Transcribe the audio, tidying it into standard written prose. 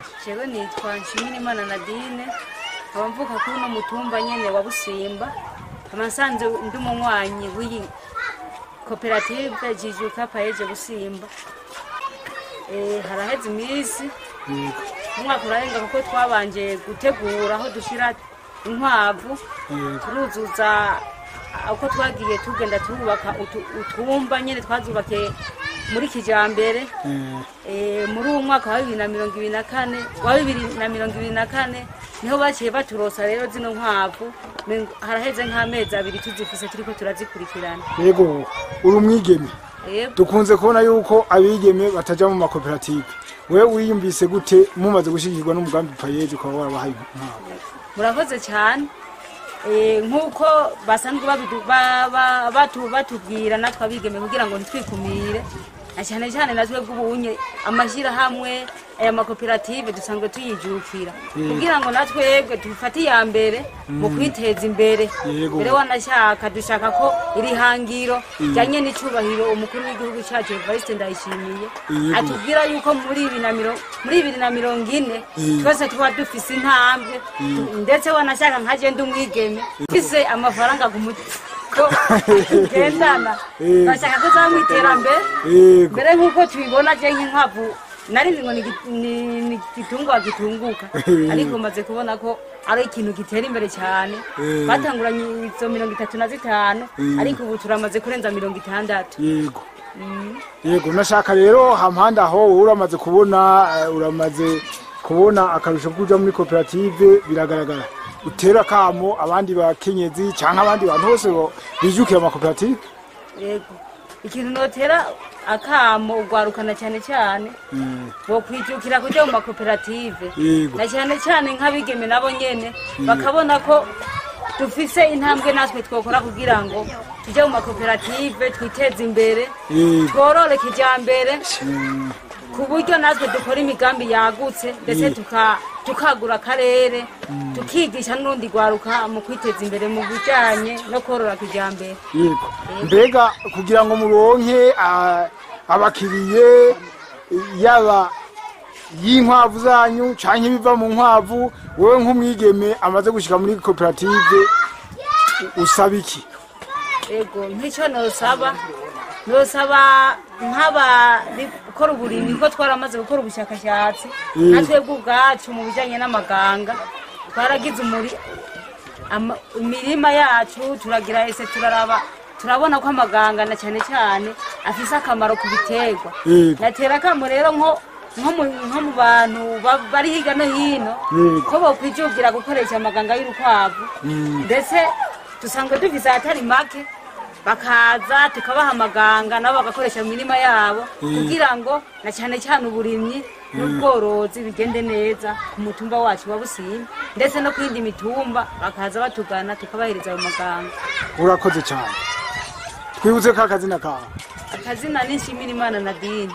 Jewe nitwa Nshimirimana Nadine, nkaba mvuka kuri uno mutumba nyene wa Busimba, nkaba nsanzwe ndi umunywanyi w'iyi koperative Jijuka Paeje Busimba. Haraheze iminsi, umwaka urarenga, kuko twabanje gutegura aho dushira inkwavu, turuzuza uko twagiye tugenda turubaka utwumba nyene twazubakiye muri kijambere. Muri uwo mwaka wa 2024, wa 2024 niho baciye baturosa rero zino nkwavu. Haraheze nk'amezi 2 tuzifise, turiko turazikurikirana. Yego, uri umwigeme. Yego. Dukunze kubona yuko abigeme bataja mu makoperative. Wewe wiyumvise gute mumaze gushigikirwa n'umugambi PAEEJ, ukaba warabahaye inkwavu? Murakoze cyane. Nk'uko basanzwe batubwira natwe abigeme kugira ngo ntitwikumire, na cyane cyane natwe bw'ubunye amashyirahamwe aya makoperative dusanzwe tuyijukira kugira ngo natwebwe dufate iya mbere mu kwiteza imbere. Mbere wanashaka dushaka ko iri hangiro ryanye n'icubahiro umukuru w'igihugu cyacu Evariste Ndayishimiye atubwira yuko muri 2040 twese tuba dufise intambwe, ndetse wanashaka nka je ndi umwigeme mfise amafaranga ku mutwe ngendana, bashaka ko za mu iterambere. Mbere nk'uko tubibona, je nk'inkwavu nari nzi ngo ni igitungwa gitunguka, ariko maze kubona ko ari ikintu gitera imbere cyane. Batanguranye izo 35, ariko ubu turamaze kurenza 60. Yego, nashaka rero hampande aho wowe uramaze kubona, uramaze kubona akarusho kuja muri koperative, biragaragara. Utera kamo abandi bakenyezi canke abandi bantu bose bijukira amakoperative. Yego, ikintu notera akamo ugwarukana cyane cyane bo kwijukira kuja mu makoperative, na cyane cyane nk'abigeme nabo nyene bakabona ko dufise intambwe natwe twokora kugira ngo tujye mu makoperative, twiteze imbere, tworore kijambere, ku buryo natwe dukora imigambi yagutse, ndetse tukagura akarere, tukigisha n'urundi rwaruka mu kwiteza imbere mu bijanye no korora kijambere. Yego, mbega kugira ngo muronke abakiriye, yaba y'inkwavu zanyu canke ibiva mu nkwavu, wowe nk'umwigeme amaze gushika muri koperative usaba iki? Ego, nk'icyo nosaba nk'abakora uburimyi, ko twaramaze gukora ubushakashatsi natwebwe ubwacu mu bijyanye n'amaganga, twaragize imirima yacu, turagira ese, turaraba, turabona ko amaganga na cyane cyane afise akamaro ku biterwa. Natera akamo rero nko mu bantu bari hirya no hino ko bokwijugira gukoresha amaganga y'urukwavu, ndetse dusanzwe dufise ahatari make, bakaza tukabaha amaganga nabo bagakoresha mu mirima yabo, kugira ngo na cyane cyane uburimyi n'ubworozi bigende neza ku mutumba wacu wa Busimba, ndetse no ku yindi mitumba bakaza batugana tukabahereza ayo maganga. Urakoze cyane. Twibutse ko akazina kawe? Akazina ni Nshimirimana Nadine.